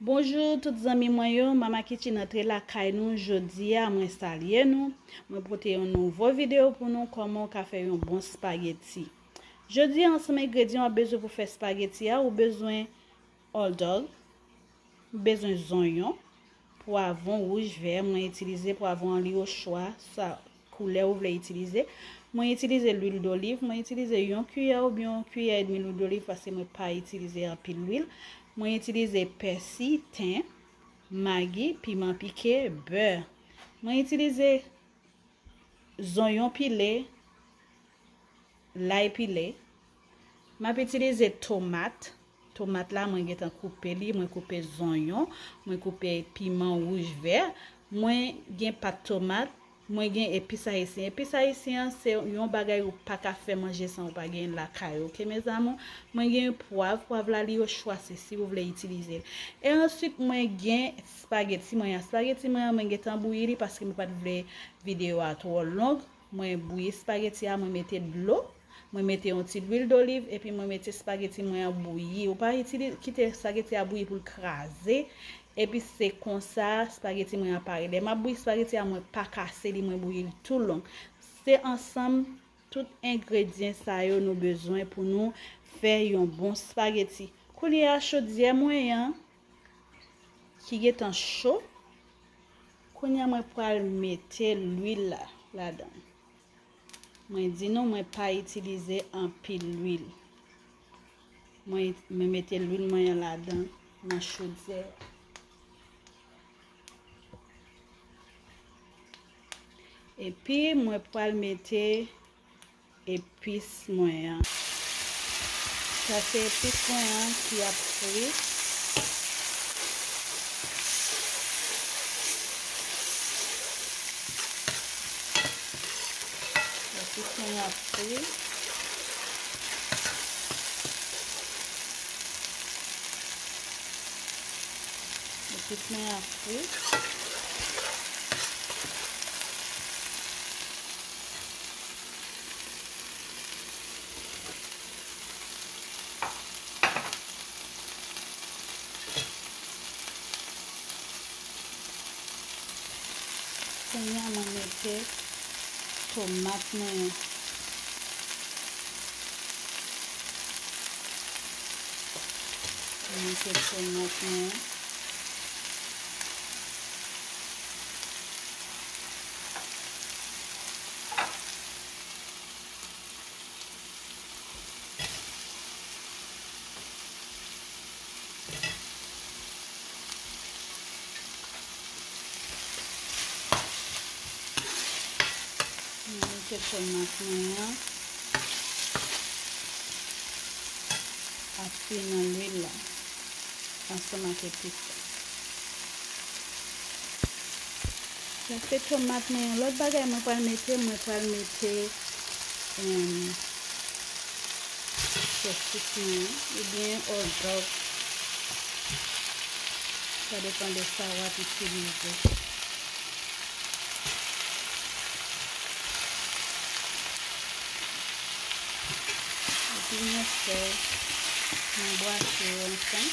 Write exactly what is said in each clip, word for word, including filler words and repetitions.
Bonjou tout zanmi mwen yo, Mama Kitchen antre lakay nou jodi a, mwen salye nou. Mwen pote yon nouvo videyo pou nou, kòman w ka fè yon bon spageti. Jodi a, ansanm engredyan w ap bezwen pou fè spageti a, ou bezwen hot dog, ou bezwen zonyon, pwavwon wouj, vè, mwen itilize pwavwon an li ochwa, sa koulè ou vle itilize. Mwen itilize lwil doliv, mwen itilize yon kiyè oubyen yon kiyè edmi lwil doliv paske mwen pa itilize anpil lwil. Mwen itilize pèsi, ten, magi, piman pike, bè. Mwen itilize zonyon pile, lay pile. M ap itilize tomat. Tomat la, mwen gentan koupe li, mwen koupe zonyon, mwen koupe piman wouj vè. Mwen gen pat tomat, mwen gen epis ayisyen. Epis ayisyen an, se yon bagay ou pa ka fè manje san ou pa gen lakay ou, oke, mes amours? Mwen gen pwav, pwav la, li ochwa, se si ou vle itilize l. E answit, mwen gen spageti mwen an. Spageti mwen an, mwen gentan bouyi li paske mwen pa t vle videyo a twò long. Mwen bouyi spageti a, mwen mete dlo, mwen mete yon ti lwil doliv, epi mwen mete spageti mwen an bouyi. Ou pa itili-, kite spageti a bouyi pou l kraze. Epi se konsa spageti mwen an pare. Lè m ap bouyi spageti a, mwen pa kase li, mwen bouyi l tou long. Se ansanm tout engredyan sa yo nou bezwen pou nou fè yon bon spageti. Kounye a, chodyè mwen an, ki gentan cho. Kounye a mwen pral mete lwil la ladan. Mwen di nou mwen pa itilize anpil lwil. Mwen, mwen mete lwil mwen an ladan nan chodyè a. Epi mwen pral mete epis mwen an. Sa se epis mwen an ki ap fri. Epis mwen an ap fri. Epis mwen an ap fri. Kounye a mwen mete tomat mwen an. Mwen mete tomat mwen an. Mwen mete tomat mwen an ap fri nan lwil la ansanm ak epis la. Sa se tomat mwen an. Lòt bagay mwen pral mete, mwen pral mete, em, sosis mwen an, oubyen hot dog. Sa depann de sa w ap itilize. Epi mwen fè, mwen bwase yo ansanm.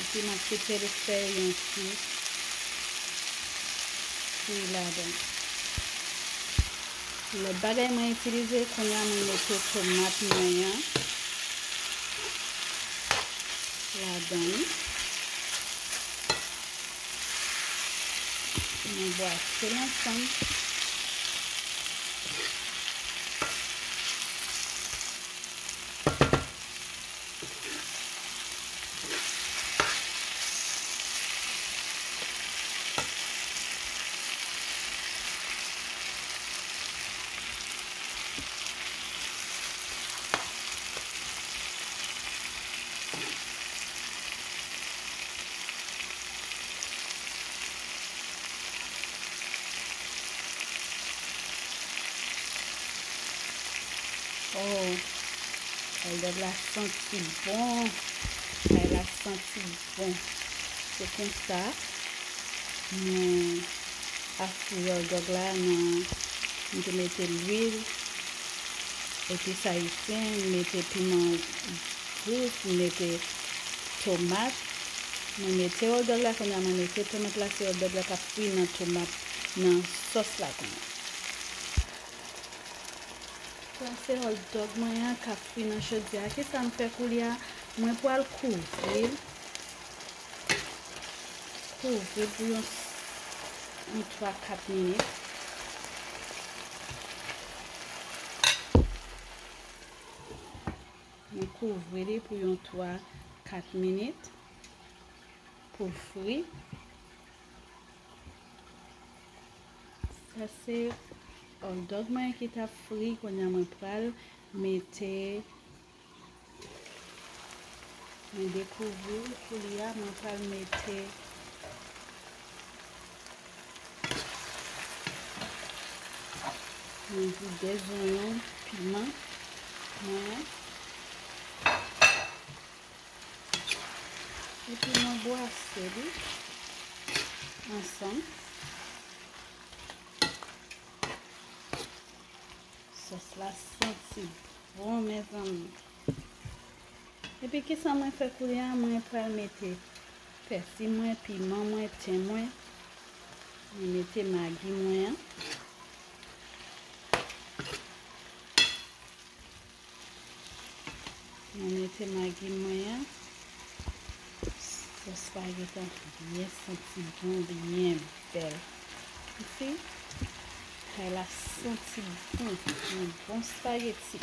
Epi m ap kite l fè yon ti kwi ladan. Lòt bagay mwen itilize, kounye a mwen mete tomat mwen an ladan li. Mwen bwase l ansanm. Oh, kay la santi bon. Kay la santi bon. Se konsa, Mwen ap fri hot dog la nan, m te mete lwil, epis ayisyen, m mete piman dous, m mete tomat. Mwen mete hot dog la, kounye a mwen mete tomat la, se hot dog la k ap fri nan tomat, nan sòs la kounye a. Sa se hot dog mwen an k ap fri nan chodyè a. Kisa m fè koulye a? Mwen pral kouvri l. Kouvri l pou yon, yon twa kat minit. Mwen kouvri li pou yon twa kat minit pou l fri. Sa se hot dog mwen ki t ap fri, kounye a mwen pral mete, mwen dekouvri l koulye a, mwen pral mete mwen vide zonyon, piman mwen. Epi mwen bwase li ansanm. Sòs la santi bon, mezanmi. Epi kisa mwen fè koulye a? Mwen pral mete pèsi mwen, piman mwen, ten mwen. Mwen mete magi mwen an. Mwen mete magi mwen an. Sòs espageti an byen santi bon, byen bèl. Ou si? Kay la santi bon, yon bon espageti.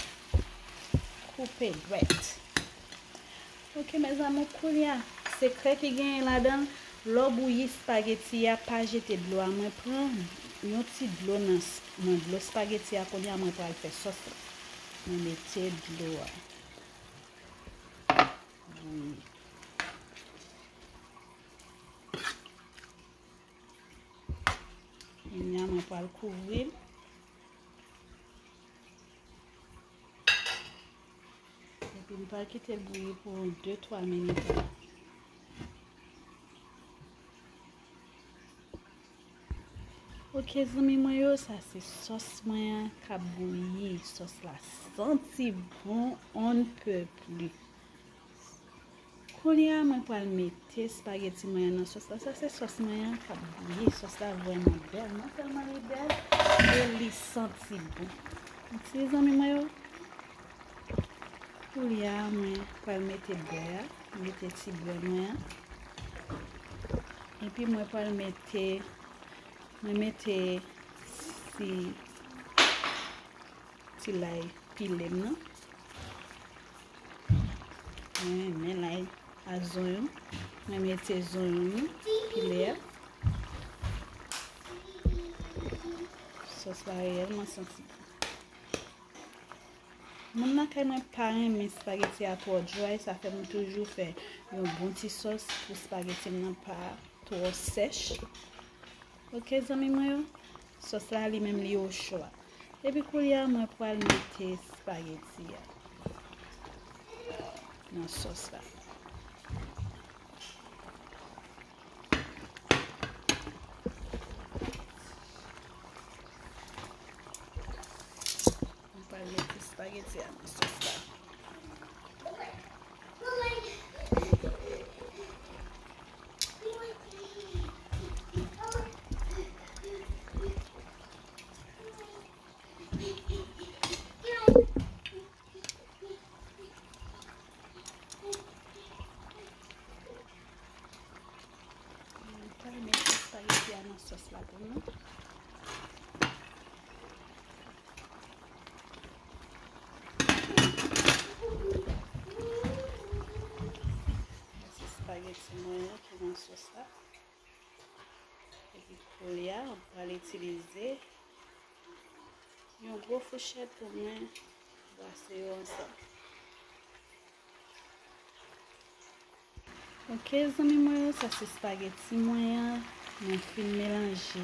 Koupe dwèt. Ok, mezanmi, koulye a, sekrè ki genyen ladan l, lè w bouyi espageti a, pa jete dlo a. Mwen pran yon ti dlo nan, nan dlo espageti a, kounye a mwen pral fè sòs la. Mwen mete dlo a. Bouyi. Kounye a mwen pral kouvri l. Epi m pral kite l bouyi pou de twa minit. Ok, zanmi mwen yo, sa se sòs mwen an k ap bouyi. Sòs la santi bon, on ne peut plus. Kounye a, mwen pral mete espageti mwen an nan sòs la. Sa se sòs mwen an k ap bouyi. Sòs la vrèman bèl. Non sèlman li bèl, e li santi bon. Ti zanmi mwen yo, koulye a, mwen pral mete bè a. Mete ti bè mwen an. Epi mwen pral mete, mwen mete ti ti lay pile m nan. Mwen renmen lay a zonyon. Mwen mete zonyon m pile a. Sòs la reyèlman santi bon. Moun nan kay mwen pa renmen espageti a twò dry, sa fè m toujou fè yon bon ti sòs pou espageti m nan pa twò sèch. Ok, zanmi mwen yo, sòs la li menm li o chwa. Epi koulye a, mwen pral mete espageti a nan sòs la. Mwen pral mete espageti a nan sòs la. Mwen pral mete espageti a nan sòs la pou nou. Espageti mwen yo ki nan sòs la. Epi koulye a, mwen pral itilize yon gwo fouchèt pou mwen brase yo ansanm. Ok, zanmi mwen yo, sa se espageti mwen an. Mwen fin melanje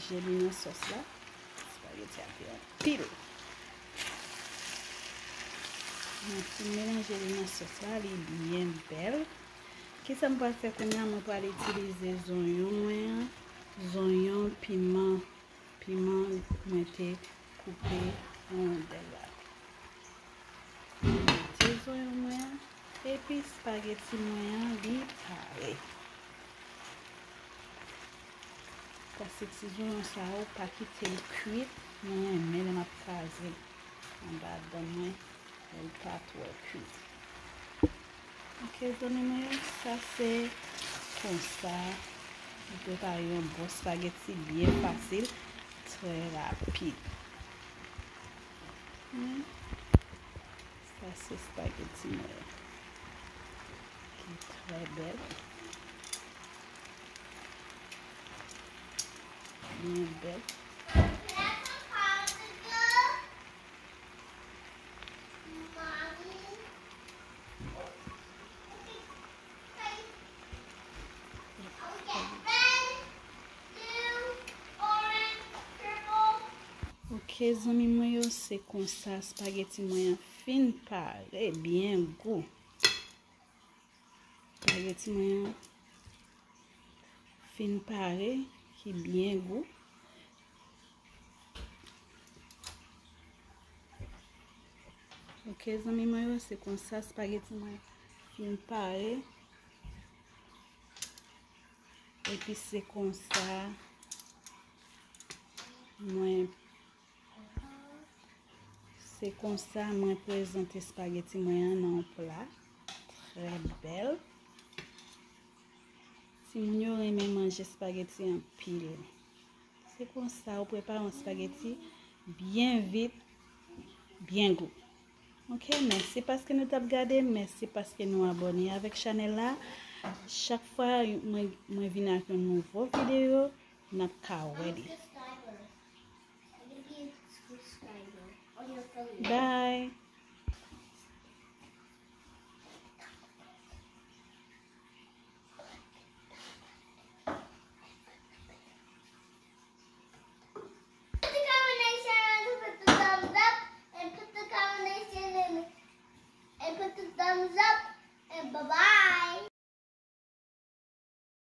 je li nan sòs la. Espageti a te anpil. Mwen fin melanje li nan sòs la, li byen bèl. Kisa m pral fè kounye a? Mwen pral itilize zonyon mwen an, zonyon, piman, piman mwen te koupe an rondèl la. Mwen mete zonyon mwen an, epi espageti mwen an, li pare. Pase ti zonyon sa yo, pa kite l kwit. Mwen renmen lè m ap kraze anba dan mwen, lè l pa twò kwit. Ok, zanmi mwen yo, sa se konsa nou prepare yon bon espageti byen fasil, trè rapid. Hmm. Sa se espageti mwen yo, ki trè bèl. Byen bèl. Ok, zanmi mwen yo, se konsa espageti mwen an fin pare, byen gou. Espageti mwen an fin pare, ki byen gou. Ok, zanmi mwen yo, se konsa espageti mwen fin pare. Epi se konsa mwen, se konsa mwen prezante espageti mwen an nan yon pla. Trè bèl. Timoun yo renmen manje espageti anpil. Se konsa ou prepare yon espageti byen vit, byen gou. Ok, mèsi paske nou t ap gade, mèsi paske nou abòne avèk chanèl la. Chak fwa mwen, mwen vin ak yon nouvo videyo, n ap ka wè li. Bye.